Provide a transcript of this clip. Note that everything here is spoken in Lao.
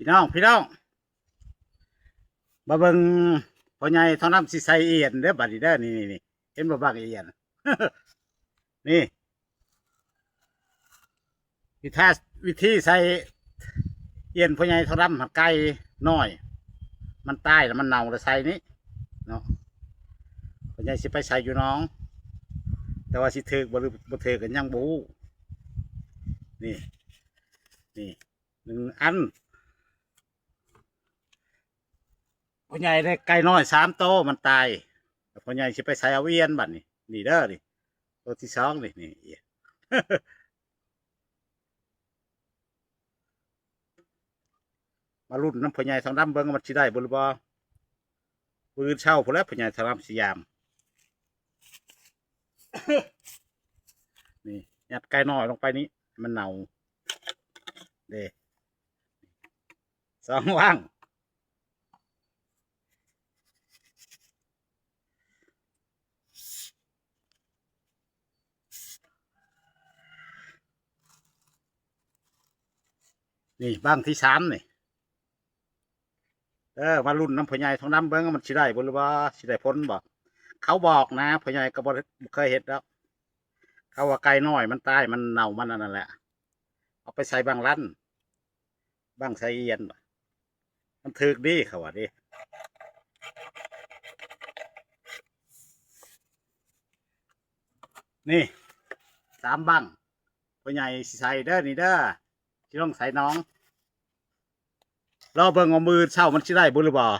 ພີ່ນ້ອງ ພີ່ນ້ອງ ມາເບິ່ງພໍ່ໃຫຍ່ທອງດຳຊິໃສ່ອຽນເດີ ບາດນີ້ເດີ. ນີ້ໆໆ ເຫັນບໍ່ບັກອຽນ ນີ້ ວິທາ ວິທີໃສ່ອຽນພໍ່ໃຫຍ່ທອງດຳ ໃຫ້ໄກ່ນ້ອຍມັນຕາຍແລ້ວມັນເນົ່າແລ້ວໃສ່ນີ້ເນາະ. ພໍ່ໃຫຍ່ຊິໄປໃສ່ຢູ່ໜອງ ແຕ່ວ່າຊິຖືກບໍ່ ຫຼື ບໍ່ຖືກກໍຍັງບໍ່ຮູ້. ນີ້ ນີ້ ໜຶ່ງອັນ ພໍ່ໃຫຍ່ໄດ້ໄກ່ນ້ອຍສາມໂຕມັນຕາຍ ແລ້ວພໍ່ໃຫຍ່ຊິໄປໃສ່ເອົາອຽນບາດນີ້. ນີ້ເດີ ນີ້ ໂຕທີສອງນີ້ ນີ້ ມາລຸ້ນນຳພໍ່ໃຫຍ່ທອງດຳເບິ່ງວ່າມັນຊິໄດ້ບໍ່ ຫຼື ບໍ່. ມື້ອື່ນເຊົ້າພຸ້ນແຫຼະ ພໍ່ໃຫຍ່ທອງດຳຊິຢາມ. ນີ້ ຍັດໄກ່ນ້ອຍລົງໄປນີ້ ມັນເນົ່າເດ້ ສອງວັງ. ນີ້ບັ້ງທີສາມນີ້ ເອີ ມາລຸ້ນນຳພໍ່ໃຫຍ່ທອງດຳເບິ່ງ ມັນຊິໄດ້ບໍ່ ຫຼືວ່າຊິໄດ້ຜົນບໍ່. ເຂົາບອກນະ ພໍ່ໃຫຍ່ກໍບໍ່ ບໍ່ເຄີຍເຮັດດອກ. ເຂົາວ່າໄກ່ນ້ອຍມັນຕາຍ ມັນເນົ່າ ມັນອັນນັ້ນແຫຼະ ເອົາໄປໃສ່ບັ້ງລັນ ບັ້ງໃສ່ອຽນ ມັນຖືກດີ ເຂົາວ່າເດ້. ນີ້ສາມບັ້ງ ພໍ່ໃຫຍ່ຊິໃສ່ເດີ ນີ້ເດີ ຊິລົງໃສ່ໜອງ. ລໍເບິ່ງວ່າມື້ເຊົ້າມັນຊິໄດ້ບໍ່ ຫຼືບໍ່.